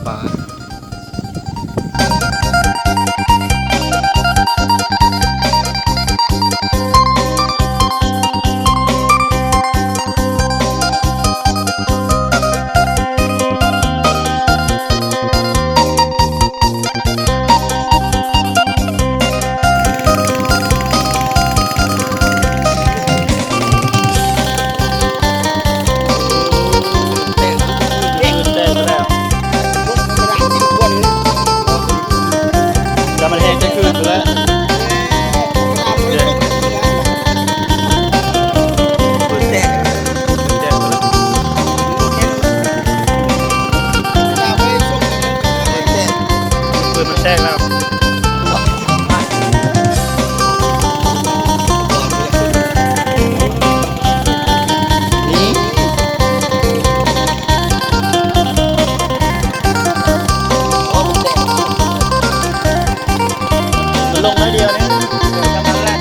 ປາ. ແຕ່ມັນແຮງຈະຄືນແລ້ວ. ປືນມັນແຕກແລ້ວ. ມັນລົງໜ້ອຍດຽວນີ້ ເອີ ປະມານນັ້ນແຫຼະ.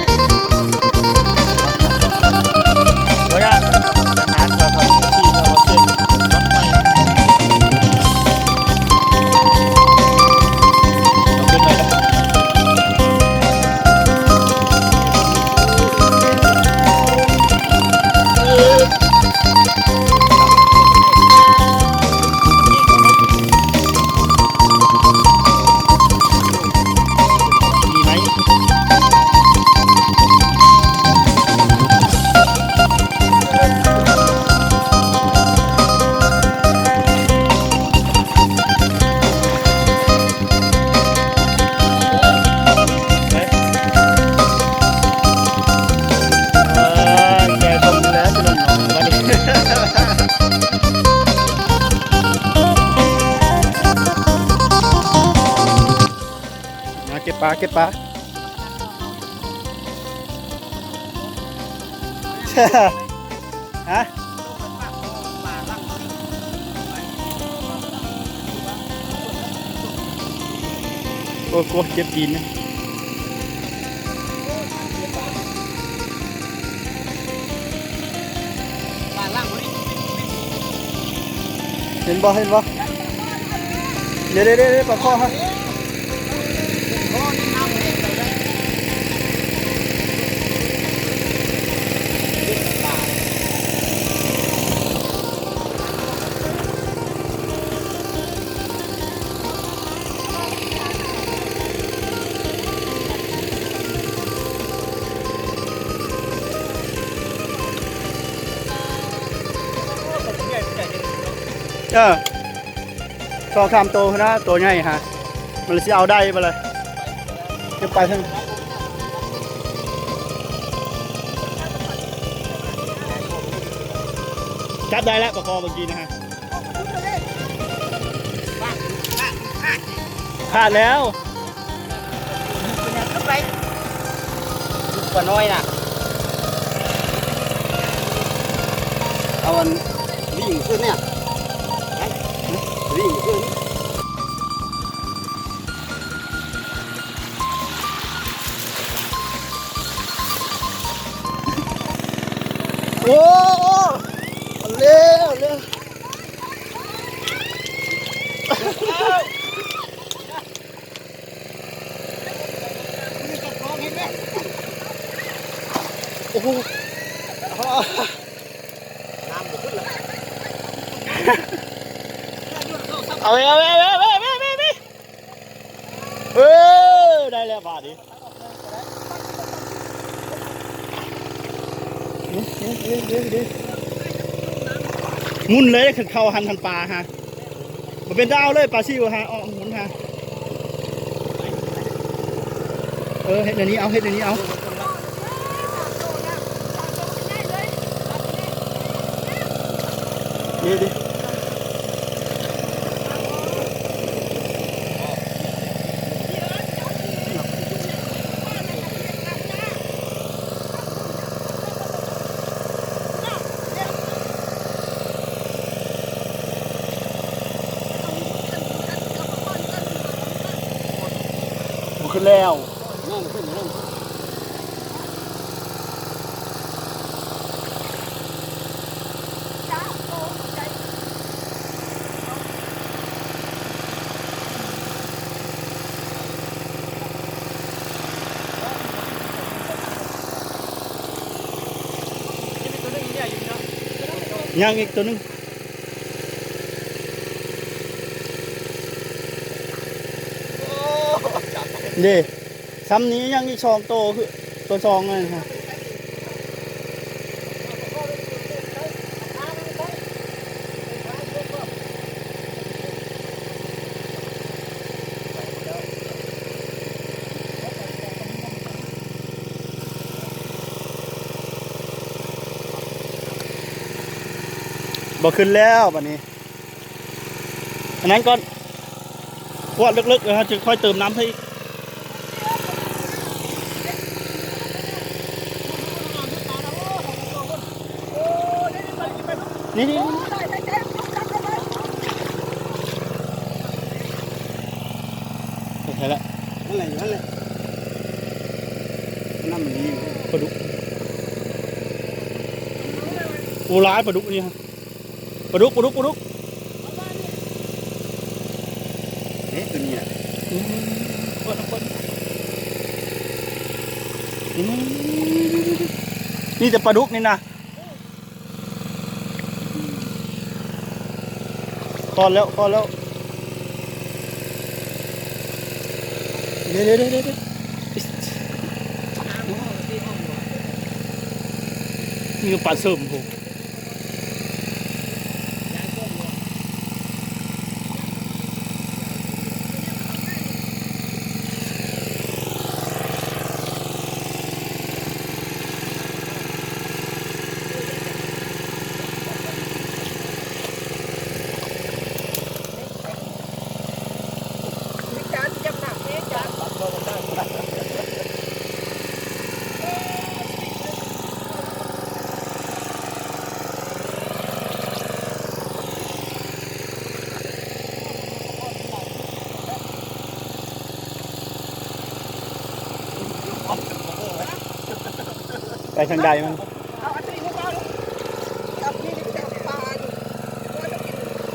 ບໍ່ຍາກ ຫາເທື່ອເຂົາທີ່ເຂົາເຊັນລົດໃໝ່ ເອົາຂຶ້ນໄປລະ. ມາເກັບປາ ເກັບປາ. ຮະ? ໂອ້ ໂອ້ ເຈັບຕີນ. ເຫັນບໍ່ ເຫັນບໍ່? ເດ້ ເດ້ ເດ້ ປາຄໍ່ຮະ. ເອີ ສອງສາມໂຕພຸ້ນນະ ໂຕໃຫຍ່ຫາ ມັນຊິເອົາໄດ້ບໍ່ລະ? ເກັບໄປເຖິງ ຈັບໄດ້ແລ້ວ ປາຄໍ່ເມື່ອກີ້ນະຮະ. ຂາດແລ້ວ. ປານ້ອຍນະ ເອົາອັນ ວິ້ງຂຶ້ນນີ້ ວິ້ງຂຶ້ນ. ໂອ້ ເອົາແລ້ວ ເອົາແລ້ວ. ໂອ້ໂຫ ນ້ຳບໍ່ຂຶ້ນລະ. ເອົາເລີຍ ເອົາເລີຍ ເອົາເລີຍ ເອົາເລີຍ ເອົາເລີຍ ເອົາເລີຍ. ເອີ ໄດ້ແລ້ວບາດນີ້. ໝຸນເລີຍ ຄັນເຂົ້າຫັ້ນ ຄັນປາຫາ ບໍ່ເປັນຕາເອົາເລີຍ ປາຊິວຫາ ອອກໝຸນຫາ. ເອີ ເຮັດແນວນີ້ເອົາ ເຮັດແນວນີ້ເອົາ. ນີ້ດິ ບໍ່ຂຶ້ນແລ້ວ. ຈ້າໂຕຫົວໃຈ. ຍັງອີກໂຕໜຶ່ງ ເດ້. ຊ່ຳນີ້ຍັງອີກສອງໂຕ ຄືໂຕສອງນັ້ນນະ. ບໍ່ຂຶ້ນແລ້ວບາດນີ້. ອັນນັ້ນກ່ອນ ກວດເລິກໆ ແລ້ວເຮົາຈຶ່ງຄ່ອຍເຕີມນ້ຳໃສ່ອີກ. ນີ້ໆ ນີ້ ໃສ່ລະ ນັ້ນແຫຼະ ນັ້ນມັນມີປາດຸກ. ໂອ້ ຫຼາຍປາດຸກອັນນີ້. ປາດຸກ ປາດຸກ ປາດຸກ ເດ້ ຕົວນີ້ແຫຼະ. ອືມ ອືມ ນີ້ແຕ່ປາດຸກນີ້ນະ. ຄອດແລ້ວ ຄອດແລ້ວ. ເດ້ ເດ້ ເດ້ ເດ້ ເດ້. ນີ້ກໍປາເສີມພຸ້ນ. ໄປທາງໃດມັນ?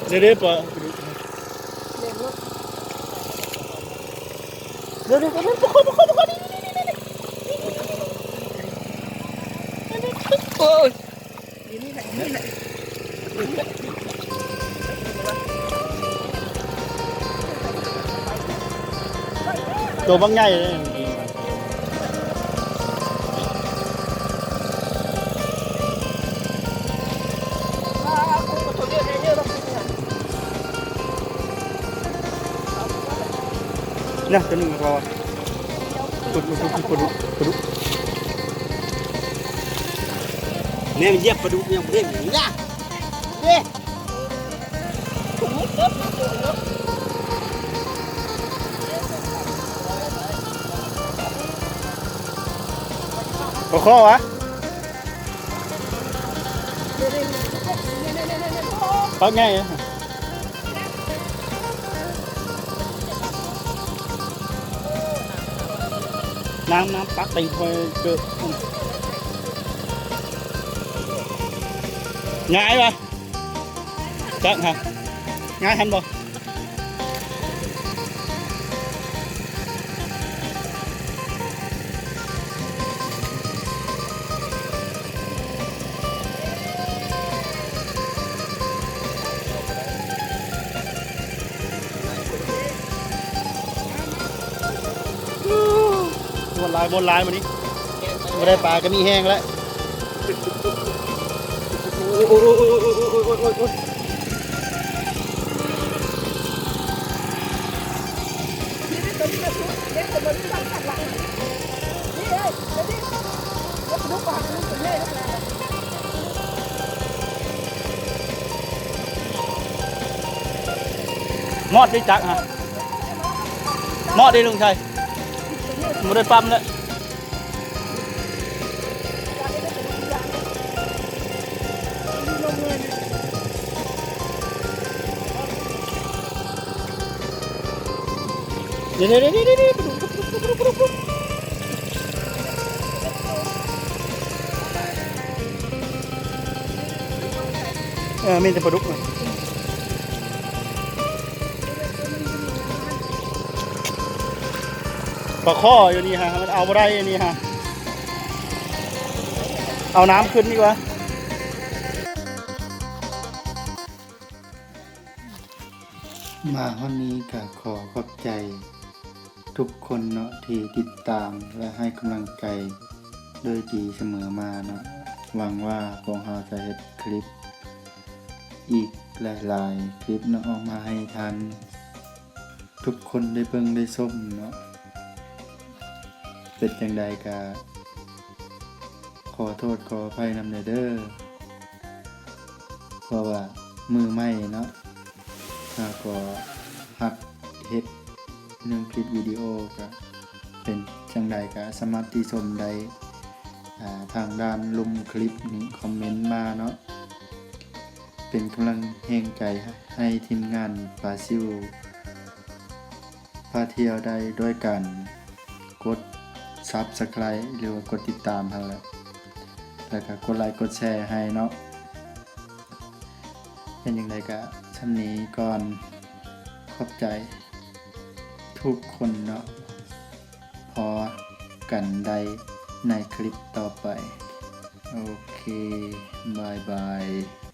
ເດ້ໆ ປາ ເດ້ໆ ປາ ປາ ປາ ນີ້ໆໆ ໂອ້ຍ ໂຕບັກໃຫຍ່ເດ້. ນະ ໂຕໜຶ່ງກໍພໍ. ປາດຸກ ປາດຸກ ປາດຸກ ປາດຸກ ແມ່ນຢຽບປາດຸກຍັງບໍ່ເຫັນນະ ເດ້. ປາຄໍຫວາ? ປາກໃຫຍ່. ນ້ຳ ນ້ຳ ຕັກໄປ ຄ່ອຍເກີດ ງ່າຍຫວາ? ຈັກຫາ ງ່າຍຫັ້ນບໍ່? ມ່ວນຫຼາຍ ມ່ວນຫຼາຍມື້ນີ້ ບໍ່ໄດ້ປາກໍມີແຮງແລ້ວ. ໂອ້ຍ ມອດໄດ້ຈັກຫາ ມອດໄດ້ລຸງໄຊ ບໍ່ໄດ້ປ້ຳແລ້ວ. ເດ ເດ ເດ ປາດຸກ ປາດຸກ ປາດຸກ ປາດຸກ ປາດຸກ. ເອີ ມີແຕ່ປາດຸກນະ. ປາຄໍຢູ່ນີ້ຫາ ມັນເອົາບໍ່ໄດ້ນີ້ຫາ ເອົານ້ຳຂຶ້ນດີກວ່າ. ມາຮອດນີ້ກໍຂໍຂອບໃຈທຸກຄົນເນາະ ທີ່ຕິດຕາມ ແລະ ໃຫ້ກຳລັງໃຈໂດຍດີສະເໝີມາເນາະ. ຫວັງວ່າພວກເຮົາຈະເຮັດຄລິບອີກຫຼາຍໆຄລິບເນາະ ອອກມາໃຫ້ທ່ານທຸກຄົນໄດ້ເບິ່ງໄດ້ຊົມເນາະ. ເປັນຈັ່ງໃດກໍຂໍໂທດຂໍອະໄພນຳແດ່ເດີ ເພາະວ່າມືໃໝ່ເນາະ ເຮົາກໍຫັດເຮັດໜຶ່ງຄລິບວິດີໂອ ກໍເປັນຈັ່ງໃດກໍສາມາດຕິຊົມໄດ້ ອາ ທາງດ້ານລຸ່ມຄລິບນີ້ ຄອມເມັນມາເນາະ ເປັນກຳລັງແຮງໃຈໃຫ້ທີມງານປາຊິວ ພາທ່ຽວໄດ້ດ້ວຍການກົດ Subscribe ຫຼືວ່າກົດຕິດຕາມຫັ້ນແຫຼະ ແລ້ວກໍກົດໄລກົດແຊໃຫ້ເນາະ. ເປັນຈັ່ງໃດກະຊ່ຳນີ້ກ່ອນ ຂອບໃຈທຸກຄົນເນາະ ພໍ້ກັນໄດ້ໃນຄລິບຕໍ່ໄປ ໂອເຄ ບາຍບາຍ.